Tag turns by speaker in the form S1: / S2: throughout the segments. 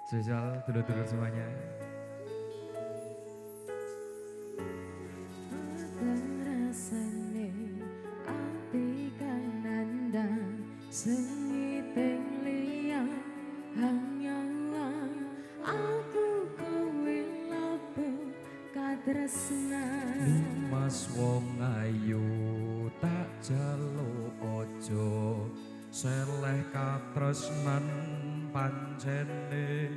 S1: Spesial dulur-dulur semuanya.
S2: Rasane ati kang nandang sengiting liya hang nyawang aku kowe lapo katresnan.
S1: Mas wong ayu tak jaluk aja seleh katresnan, pancene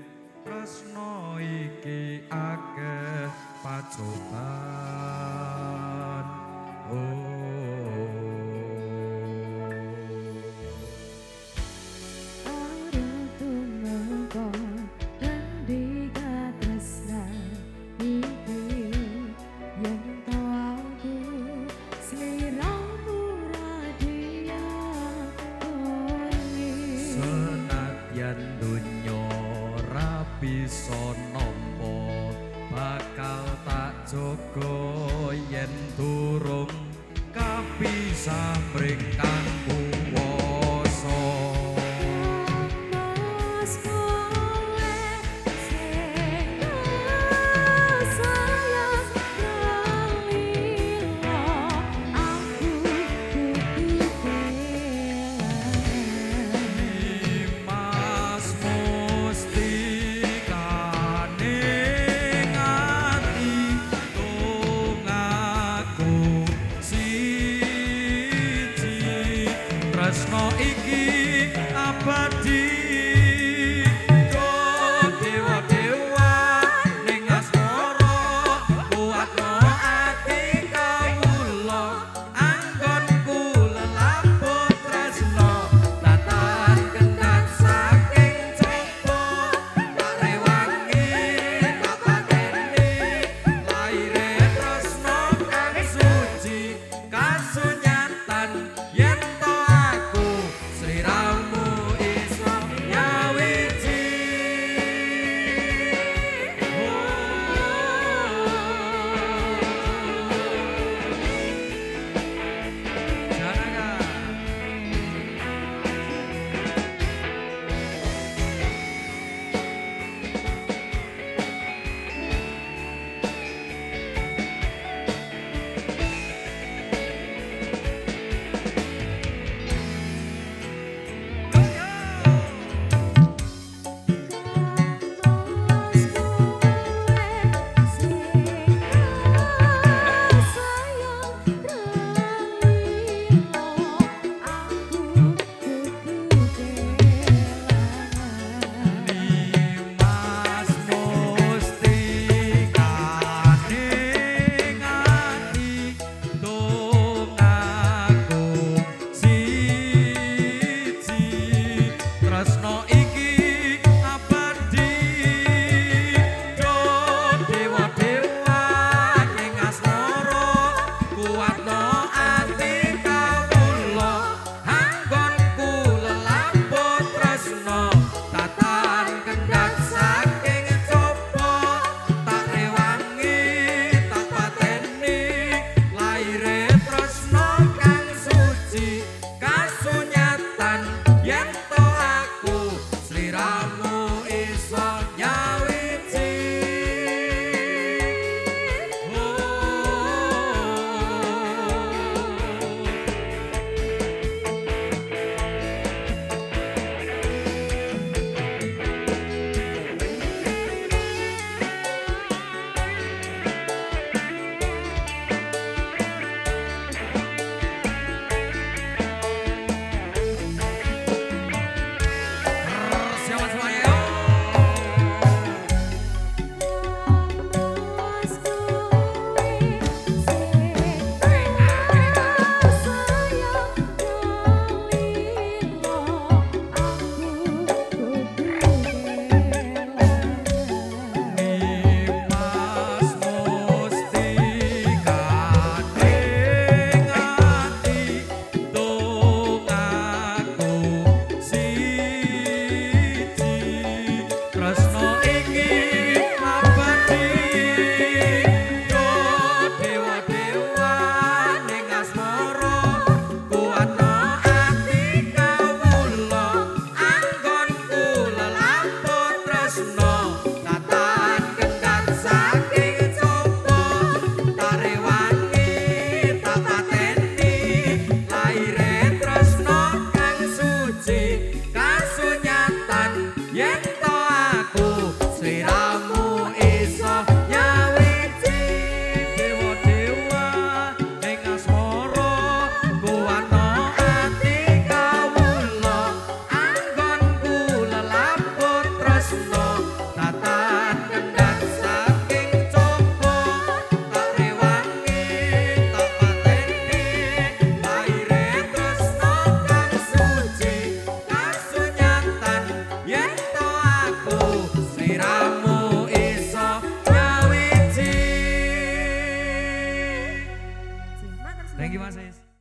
S1: tresno iki akeh pacoban. Oh.
S2: Ora tumeka endi katresnan iki yen to aku sliramu ra diakoni.
S1: Senadyan donya ra bisa nampa, bakal tak jaga yen durung kapisah mring Kang Kuwasa.
S2: Mas kowe sing sayang lila aku kudu kelangan.
S1: Mas mustikane ati dongaku siji. Thank you, Mas Is.